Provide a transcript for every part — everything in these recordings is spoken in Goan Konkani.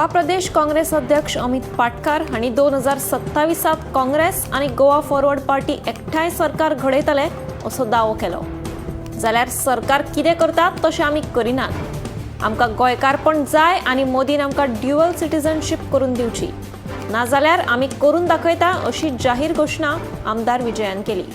गोवा प्रदेश काँग्रेस अध्यक्ष अमित पाटकार हांणी 2027 काँग्रेस आनी गोवा फॉरवर्ड पार्टी एकठांय सरकार घडयतले असो दावो केलो. जाल्यार सरकार कितें करता तशें आमी करिनात. आमकां गोंयकारपण जाय आनी मोदीन आमकां ड्युअल सिटीजनशीप करून दिवची, नाजाल्यार आमी करून दाखयता अशी जाहीर घोशणा आमदार विजयान केली.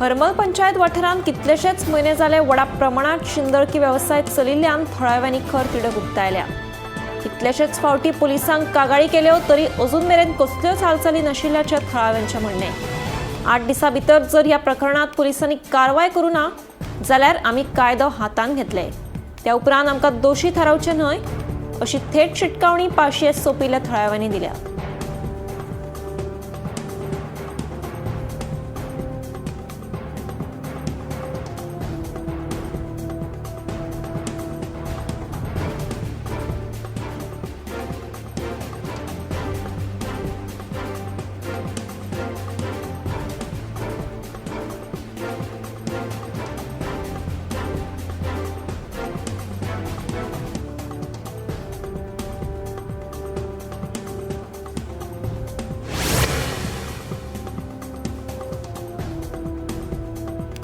हरमल पंचायत वाठारांत कितलेशेच म्हयने जाले व्हडा प्रमाणात शिंदळकी वेवसाय चलिल्ल्यान थळाव्यांनी खर तिडक उक्तायल्या. कितलेशेच फावटी पुलिसांक कागाळी केल्यो तरी अजून मेरेन कसल्योच हालचाली नाशिल्ल्याचें थळाव्यांचें म्हणणें. 8 दिसां भितर जर ह्या प्रकरणांत पुलिसांनी कारवाय करूं ना जाल्यार आमी कायदो हातांत घेतले, त्या उपरांत आमकां दोशी थारावचें न्हय अशी थेट शिटकावणी पाशियेस सोंपिल्ल्या थळाव्यांनी दिल्या.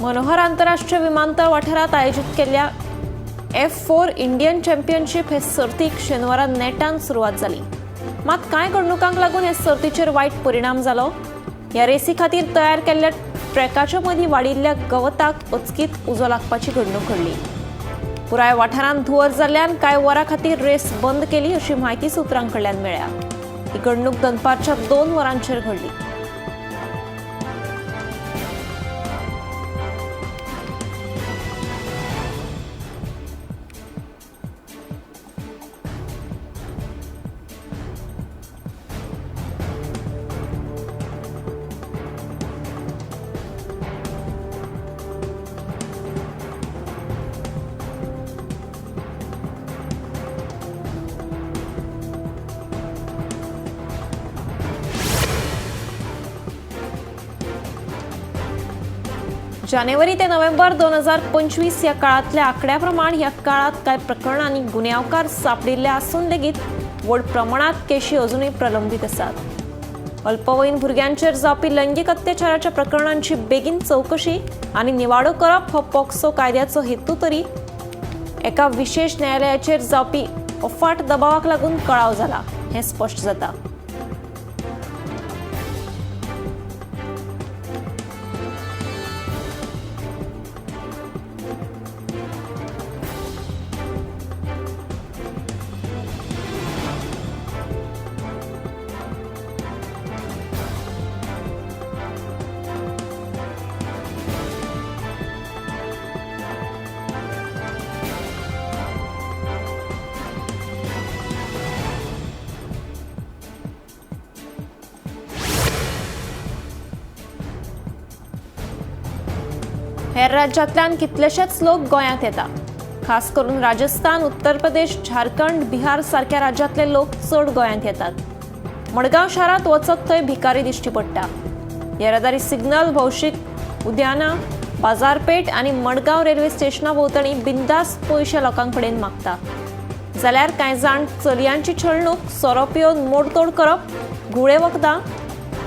मनोहर आंतरराष्ट्रीय विमानतळ वाठारात आयोजित केल्ल्या F4 Indian championship हे सर्तीक शेनवारा नेटान सुरवात जाली. मात कांय घडणुकांक लागून हे सर्तीचेर वायट परिणाम जालो. ह्या रेसी खातीर तयार केल्ल्या ट्रॅकाच्या मदीं वाडिल्ल्या गवताक अचकीत उजो लागपाची घडणूक घडली. पुराय वाठारांत धुंवर जाल्ल्यान कांय वरां खातीर रेस बंद केली अशी म्हायती सुत्रां कडल्यान मेळ्ळ्या. ही घडणूक दनपारच्या 2 वरांचेर घडली. जानेवारी ते नोव्हेंबर 2025 ह्या काळांतल्या आंकड्या प्रमाण ह्या काळांत कांय प्रकरणांनी गुन्यांवकार सापडिल्ले आसून लेगीत व्हड प्रमाणांत केशी अजुनूय प्रलंबीत आसात. अल्पवयीन भुरग्यांचेर जावपी लैंगीक अत्याचाराच्या प्रकरणांची बेगीन चवकशी आनी निवाडो करप हो पॉक्सो कायद्याचो हेतू तरी एका विशेष न्यायालयाचेर जावपी अफाट दबावाक लागून कळाव जाला हें स्पश्ट जाता. हेर राज्यांतल्यान कितलेशेच लोक गोंयांत येता. खास करून राजस्थान, उत्तर प्रदेश, झारखंड, बिहार सारक्या राज्यांतले लोक चड गोंयांत येतात. मडगांव शारांत वचत थंय भिकारी दिश्टी पडटा. येरादारी सिग्नल, भौशीक उद्यानां, बाजारपेठ आनी मडगांव रेल्वे स्टेशना भोंवतणी बिंदास पयशे लोकां कडेन मागता. जाल्यार कांय जाण चलयांची छळणूक, सोरो पिवन मोडतोड करप, घुंवळे वखदां,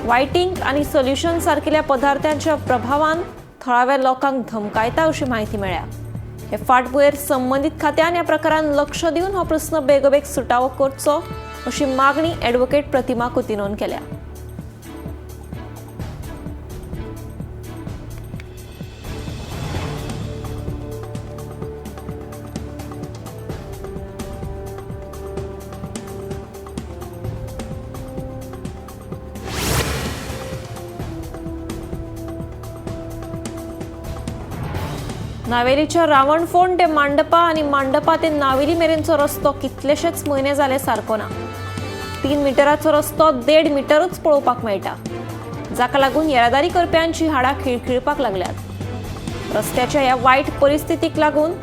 वायटींग आनी सोल्युशन सारकिल्या पदार्थांच्या प्रभावान थळाव्या लोकांक धमकायता अशी म्हायती मेळ्ळ्या. हे फाटभुंयेर संबंदीत खात्यान ह्या प्रकारान लक्ष दिवन हो प्रस्न बेगोबेग सुटावो करचो अशी मागणी ॲडव्होकेट प्रतिमा कुतिनोन केल्या. नावेलीच्या रावणफोंड ते मांडपा आनी मांडपा ते नावेली मेरेनचो रस्तो कितलेशेच म्हयने जाले सारको ना. 3 मिटराचो रस्तो 1.5 मिटरूच पळोवपाक मेळटा, जाका लागून येरादारी करप्यांची हाडां खिळखिळपाक लागल्यात. रस्त्याच्या ह्या वायट परिस्थितीक लागून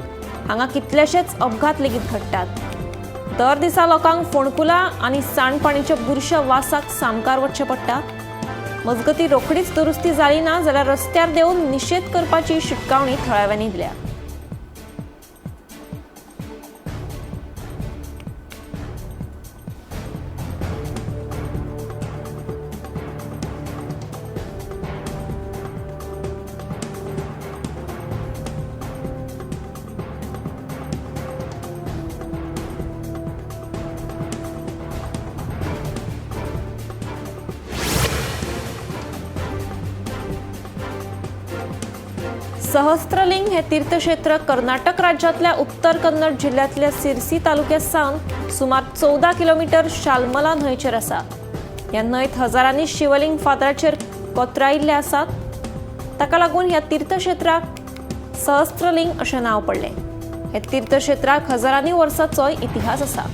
हांगा कितलेशेच अपघात लेगीत घडटात. दर दिसा लोकांक फोंडकुलां आनी सांडपाणीच्या बुरश्या वासाक सामकार वचचें पडटा. मजगती रोखडीच दुरुस्ती जाली ना जाल्यार रस्त्यार देंवून निशेध करपाची शिटकावणी थळाव्यांनी दिल्या. सहस्त्रलिंग हे तीर्थक्षेत्र कर्नाटक राज्यांतल्या उत्तर कन्नड जिल्ह्यांतल्या सिरसी तालुक्यात सावन सुमार 14 किलोमीटर शालमला न्हंयचेर आसा. ह्या न्हंयत हजारांनी शिवलिंग फातराचेर कोतरायिल्ले आसात. ताका लागून ह्या तीर्थक्षेत्राक सहस्त्रलिंग अशें नांव पडलें. हे तीर्थक्षेत्राक हजारांनी वर्सांचो इतिहास आसा.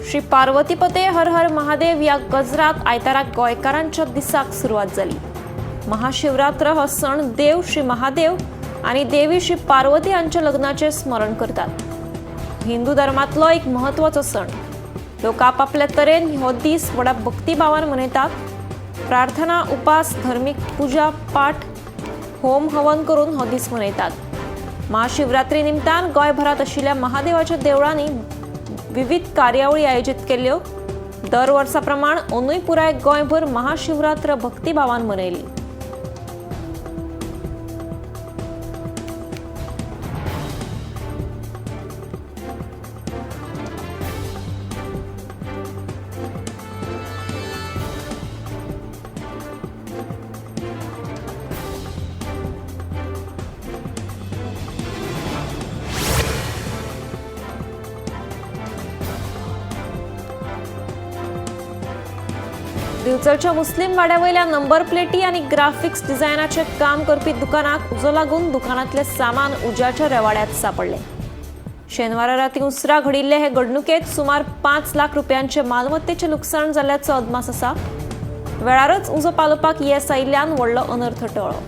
श्री पार्वतीपते हर हर महादेव या गजरात आयताराक गोंयकारांच्या दिसाक सुरवात जाली. महाशिवरात्र हो सण देव श्री महादेव आनी देवी श्री पार्वती हांच्या लग्नाचें स्मरण करतात. हिंदू धर्मांतलो एक म्हत्वाचो सण. लोक आपापल्या तरेन हो दीस व्हडा भक्तिभावान मनयतात. प्रार्थना, उपास, धर्मीक पुजा पाठ, होम हवन करून हो दीस मनयतात. महाशिवरात्री निमतान गोंयभरांत आशिल्ल्या महादेवाच्या देवळांनी विविध कार्यावळी आयोजित केल्यो. दर वर्सा प्रमाण अंदूय पुराय गोंयभर महाशिवरात्र भक्तिभावान मनयली. दिवचलच्या मुस्लिम वाड्यावयल्या नंबर प्लेटी आनी ग्राफिक्स डिझायनाचे काम करपी दुकानाक उजो लागून दुकानांतले सामान उज्याच्या रेवाड्यात सापडले. शेनवारा राती उसरा घडिल्ले हे घडणुकेत सुमार 5 लाख रुपयांचे मालमत्तेचे लुकसाण जाल्ल्याचो अदमास आसा. वेळारच उजो पालोवपाक येस आयिल्ल्यान व्हडलो अनर्थ टळ्ळो.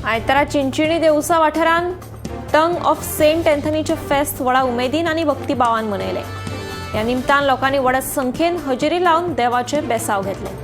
आयतारा चिंचिणी देवसा वाठारांत टंग ऑफ सेंट अँथनीचे फेस्त व्हडा उमेदीन आनी भक्तिभावान मनयले. ह्या निमतान लोकांनी व्हडा संख्येन हजेरी लावन देवाचे बेसाव घेतले.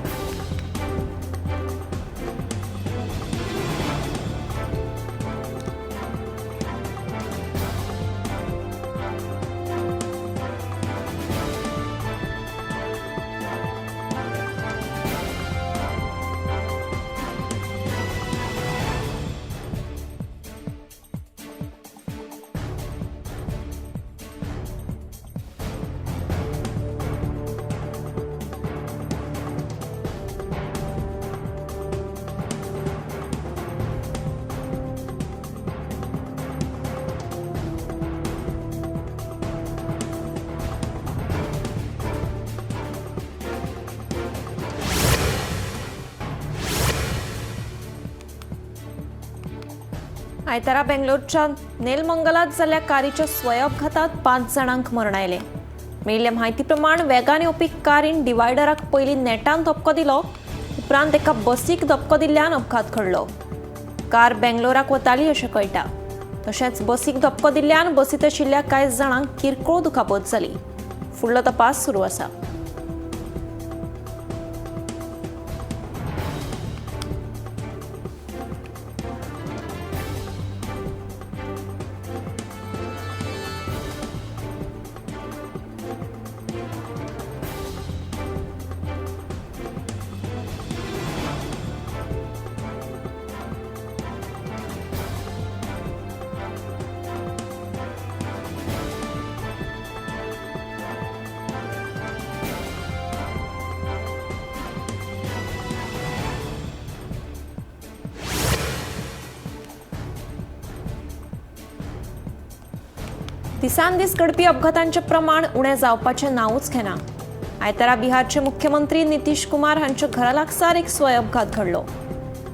आयतारा बेंगलोरच्या नेलमंगलात जाल्ल्या कारीच्या स्वयंअपघातात 5 जाणांक मरण आयलें। मेळिल्ले म्हायती प्रमाण वेगान येवपी कारीन डिवायडराक पयलीं नेटान धपको दिलो, उपरांत एका बसीक धपको दिल्ल्यान अपघात घडलो। कार बेंगलोराक वताली अशें कळटा। तशेंच बसीक धपको दिल्ल्यान बसींत आशिल्ल्या कांय जाणांक किरकोळ दुखापत जाली। फुडलो तपास सुरू आसा। दिसान दीस घडपी अपघातांचें प्रमाण उणें जावपाचें नांवूच घेना। आयतारा बिहारचे मुख्यमंत्री नितीश कुमार हांच्या घरा लागसार एक स्वयं अपघात घडलो।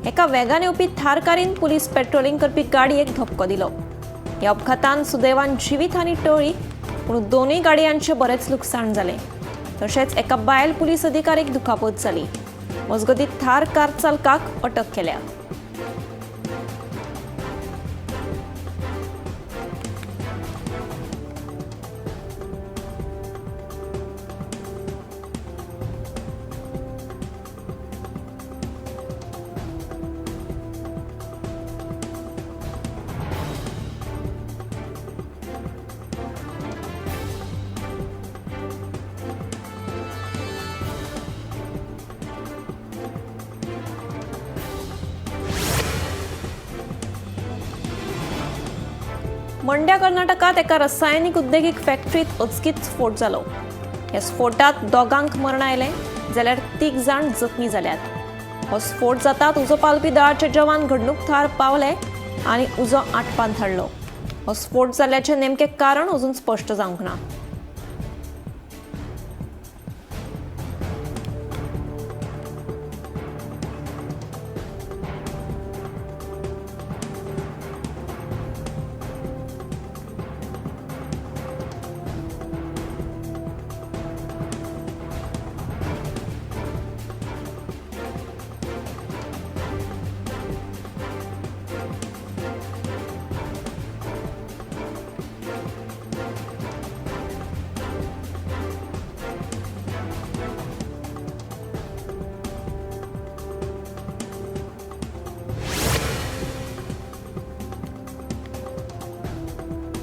एका वेगान येवपी थार कारीन पुलीस पेट्रोलिंग करपी गाडयेक धपको दिलो। ह्या अपघातान सुदैवान जिवीत हानी टळ्ळी, पूण दोनूय गाडयांचें बरेंच लुकसाण जालें। तशेंच एका बायल पुलीस अधिकारीक दुखापत जाली। मजगतीं थार कार चालकाक अटक केल्या। मंड्या कर्नाटकात एका रसायनीक उद्देगीक फॅक्टरीत अचकीत स्फोट जालो। ह्या स्फोटात 2 मरण आयलें जाल्यार 3 जाण जखमी जाल्यात। हो स्फोट जातात उजो पालपी दळाचे जवान घडणूक थळार पावले आनी उजो आटपांत हाडलो। हो स्फोट जाल्ल्याचें नेमकें कारण अजून स्पश्ट जावंक ना।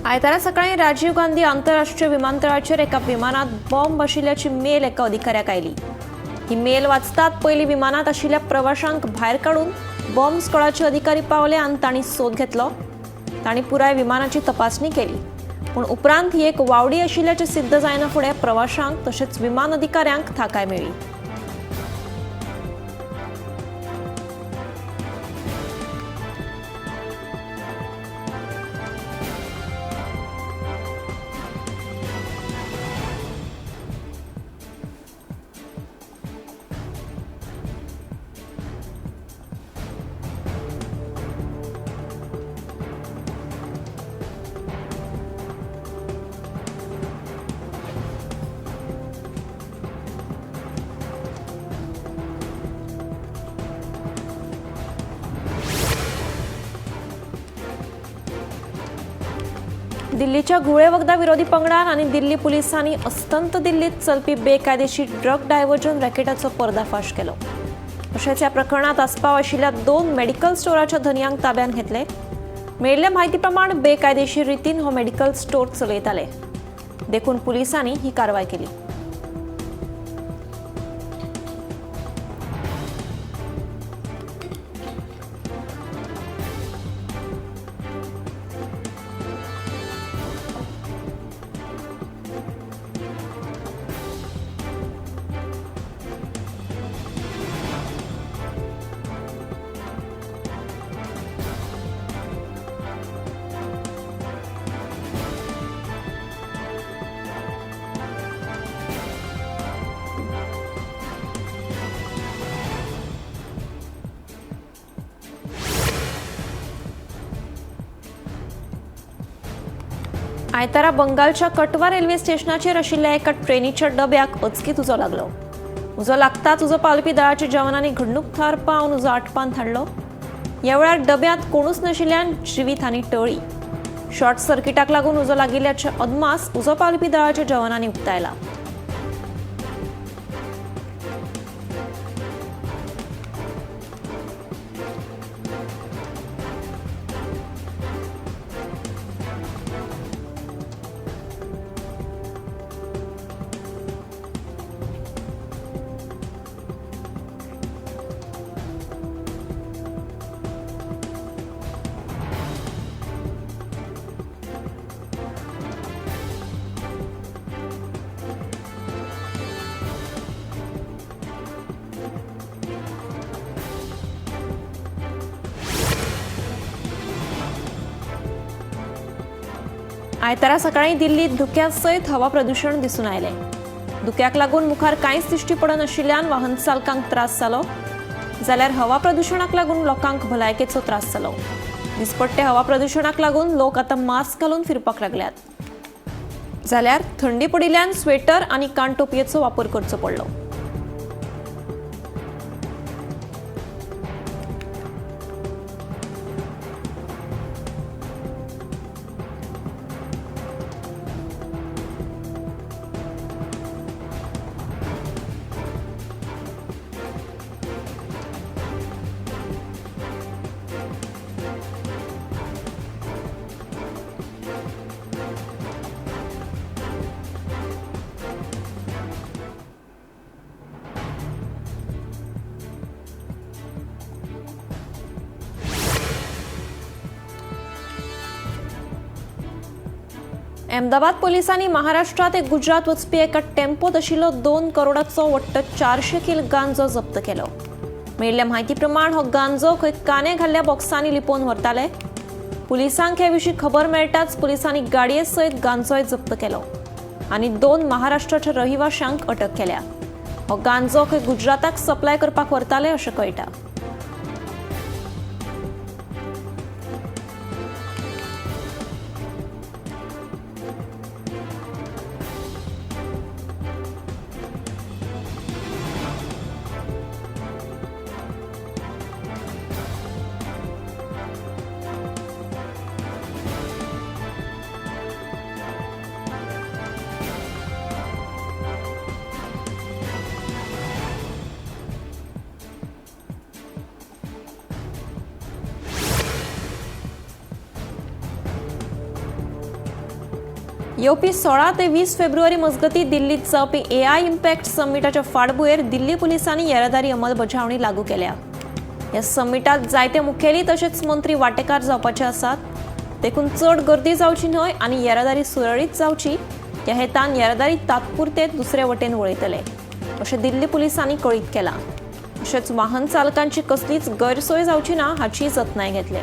आयतारा सकाळी राजीव गांधी आंतरराष्ट्रीय विमानतळाचेर एका विमानात बॉम्ब आशिल्ल्याची मेल एका अधिकाऱ्याक आयली। ही मेल वाचतात पयलीं विमानात आशिल्ल्या प्रवाशांक भायर काडून बॉम्ब स्क्वॉडाचे अधिकारी पावले आनी तांणी सोद घेतलो। तांणी पुराय विमानाची तपासणी केली, पूण उपरांत ही एक वावडी आशिल्ल्याचें सिद्ध जायना फुडें प्रवाशांक तशेंच विमान अधिकाऱ्यांक थाकाय मेळ्ळी। दिल्लीच्या घुळे वखदां विरोधी पंगडान आनी दिल्ली पुलिसांनी अस्तंत दिल्लीत चलपी बेकायदेशीर ड्रग डायव्हर्जन रॅकेटाचो पर्दाफाश केलो। तशेंच ह्या प्रकरणात आस्पाव आशिल्ल्या 2 मेडिकल स्टोराच्या धनयांक ताब्यांत घेतले। मेळिल्ले म्हायती प्रमाण बेकायदेशीर रितीन हो मेडिकल स्टोर चलयताले, देखून पुलिसांनी ही कारवाय केली। आयतारा बंगालच्या कटवा रेल्वे स्टेशनाचेर आशिल्ल्या एका ट्रेनीच्या डब्याक अचकीत उजो लागलो. उजो लागताच उजो पालोवपी दळाच्या जवानांनी घडणूक थळार पावन उजो आटपान धाडलो. ह्या वेळार डब्यांत कोणूच नाशिल्ल्यान जिवीत हानी टळ्ळी. शॉर्ट सर्किटाक लागून उजो लागिल्ल्याचे अदमास उजो पालोवपी दळाच्या जवानांनी उक्तायला. आयतारा सकाळी दिल्लीत धुक्या सयत हवा प्रदूषण दिसून आयलें. धुक्याक लागून मुखार कांयच दिश्टी पडनाशिल्ल्यान वाहन चालकांक त्रास जालो, जाल्यार हवा प्रदूषणाक लागून लोकांक भलायकेचो त्रास जालो. दिसपट्टे हवा प्रदूषणाक लागून लोक आतां मास्क घालून फिरपाक लागल्यात, जाल्यार थंडी पडिल्ल्यान स्वेटर आनी कानटोपयेचो वापर करचो पडलो. अहमदाबाद पोलिसांनी महाराष्ट्रात एक गुजरात वचपी एका टेम्पोत आशिल्लो 2 करोडाचो वट्ट 400 किल गांजो जप्त केलो. मेळिल्ल्या म्हायती प्रमाण हो गांजो खंय काने घाल्ल्या बॉक्सांनी लिपोवन व्हरताले. पुलिसांक हे विशीं खबर मेळटाच पुलिसांनी गाडये सयत गांजोय जप्त केलो आनी 2 महाराष्ट्राच्या रहिवाशांक अटक केल्या. हो गांजो खंय गुजराताक सप्लाय करपाक व्हरताले अशें कळटा. येवपी 16 ते 20 फेब्रुवारी मजगती दिल्लीत जावपी एआय इम्पॅक्ट समिटाच्या फाटभुंयेर दिल्ली पुलिसांनी येरादारी अंमलबजावणी लागू केल्या. ह्या समिटात जायते मुखेली तशेंच मंत्री वांटेकार जावपाचे आसात, देखून चड गर्दी जावची न्हय आनी येरादारी सुरळीत जावची ह्या हेतान येरादारी तात्पुरते दुसरे वटेन वळयतले अशें दिल्ली पुलिसांनी कळीत केलां. तशेंच वाहन चालकांची कसलीच गैरसोय जावची ना हाची जतनाय घेतले.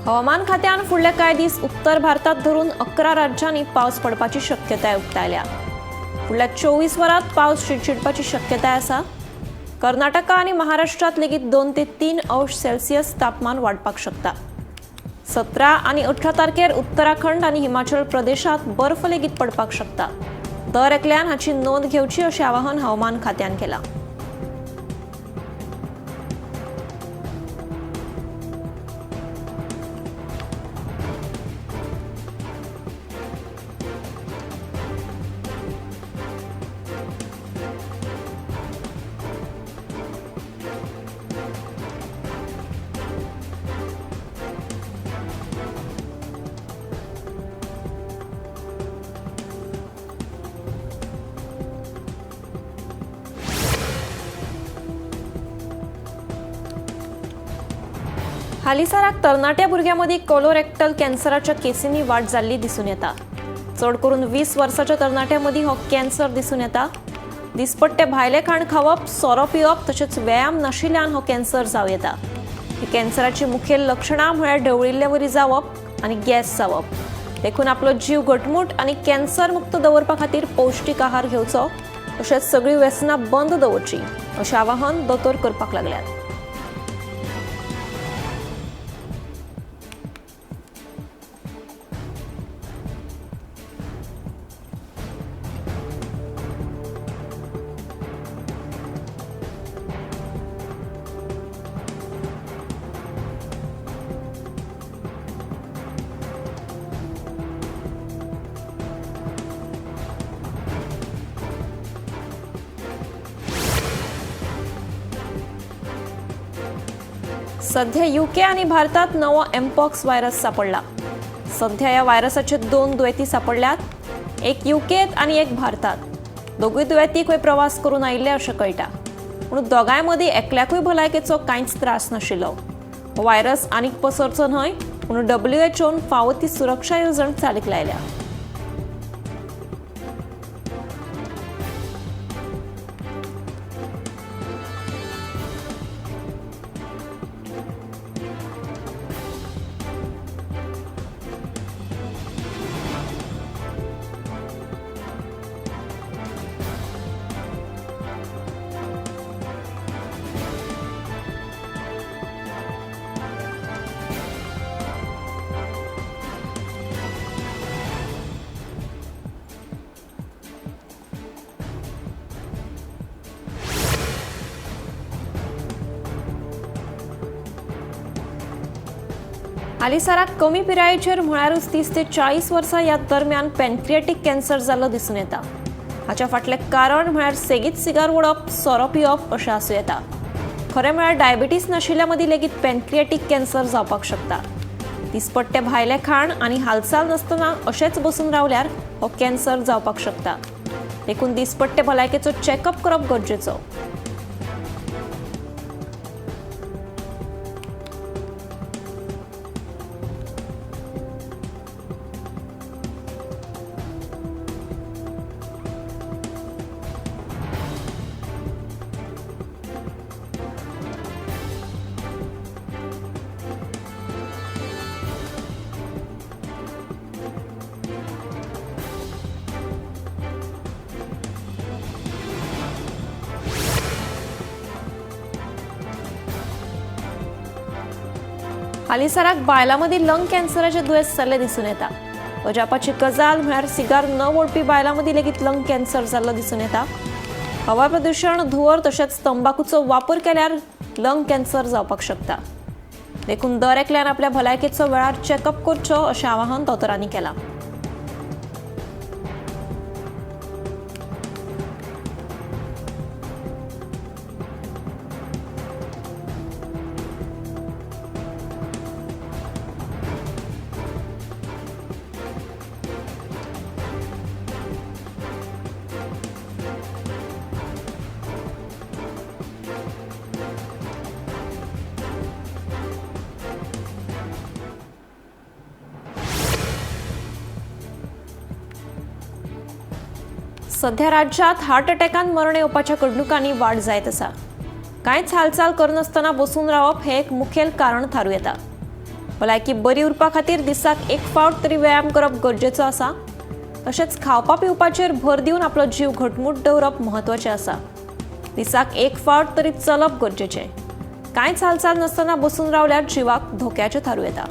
हवामान खात्यान फुडले कांय दीस उत्तर भारतात धरून 11 राज्यांनी पावस पडपाची शक्यताय उक्तायल्या. फुडल्या 24 वरांत पावस शिडशिडपाची शक्यताय आसा. कर्नाटका आनी महाराष्ट्रात लेगीत 2 ते 3 अंश सेल्सियस तापमान वाडपाक शकता. 17 आनी 18 तारखेर उत्तराखंड आनी हिमाचल प्रदेशात बर्फ लेगीत पडपाक शकता. दर एकल्यान हाची नोंद घेवची अशें आवाहन हवामान खात्यान केलां. हालींसराक तरणाट्या भुरग्यां मदीं कोलोरेक्टल कॅन्सराच्या केसींनी वाड जाल्ली दिसून येता. चड करून 20 वर्साच्या तरणाट्यां मदीं हो कॅन्सर दिसून येता. दिसपट्टे भायलें खाण खावप, सोरो पिवप तशेंच व्यायाम नाशिल्ल्यान हो कॅन्सर जावं येता. ही कॅन्सराची मुखेल लक्षणां म्हळ्यार ढवळिल्ले वरी जावप आनी गॅस जावप. देखून आपलो जीव घटमूट आनी कॅन्सर मुक्त दवरपा खातीर पौश्टीक आहार घेवचो, तशेंच सगळीं व्यसनां बंद दवरचीं अशें आवाहन दोतोर करपाक लागल्यात. सध्या युके आणि भारतात नवो एमपॉक्स व्हायरस सापडला. सध्या या व्हायरसाचे 2 दुयेंती सापडल्यात, एक युकेत आणि एक भारतात. दोगूय दुयेंती खंय प्रवास करून आयिल्ले अशें कळटा, पूण दोगांय मदीं एकल्याकूय भलायकेचो कांयच त्रास नाशिल्लो. हो व्हायरस आनीक पसरचो न्हय म्हणून डब्ल्यूएचओन फावो ती सुरक्षा येवजण चालीक लायल्या. हालींसराक कमी पिरायेचेर म्हळ्यारूच 30 ते 40 वर्सां ह्या दरम्यान पॅनक्रिएटीक कॅन्सर जाल्लो दिसून येता. हाच्या फाटलें कारण म्हळ्यार सेगीत सिगार ओडप, सोरो पिवप अशें आसूं येता. खरें म्हळ्यार डायबिटीस नाशिल्ल्या मदीं लेगीत पॅनक्रिएटीक कॅन्सर जावपाक शकता. दिसपट्टें भायलें खाण आनी हालचाल नासतना अशेंच बसून रावल्यार हो कॅन्सर जावपाक शकता. देखून दिसपट्टे भलायकेचो चॅकअप करप गरजेचो. हालींसराक बायलां मदीं लंग कॅन्सराचें दुयेंस जाल्लें दिसून येता. अजापाची गजाल म्हळ्यार सिगार न ओडपी बायलां मदीं लेगीत लंग कॅन्सर जाल्लो दिसून येता. हवा प्रदुशण, धुंवर तशेंच तंबाखूचो वापर केल्यार लंग कॅन्सर जावपाक शकता. देखून दर एकल्यान आपल्या भलायकेचो वेळार चॅकअप करचो अशें आवाहन दोतोरांनी केलां. सध्या राज्यात हार्ट अटॅकान मरण येवपाच्या घडणुकांनी वाड जायत आसा. कांयच हालचाल करनासतना बसून रावप हें एक मुखेल कारण थारूं येता. भलायकी बरी उरपा खातीर दिसाक एक फावट तरी व्यायाम करप गरजेचो आसा. तशेंच खावपा पिवपाचेर भर दिवन आपलो जीव घटमूट दवरप म्हत्वाचें आसा. दिसाक एक फावट तरी चलप गरजेचें. कांयच हालचाल नासतना बसून रावल्यार जिवाक धोक्याचें थारूं येता.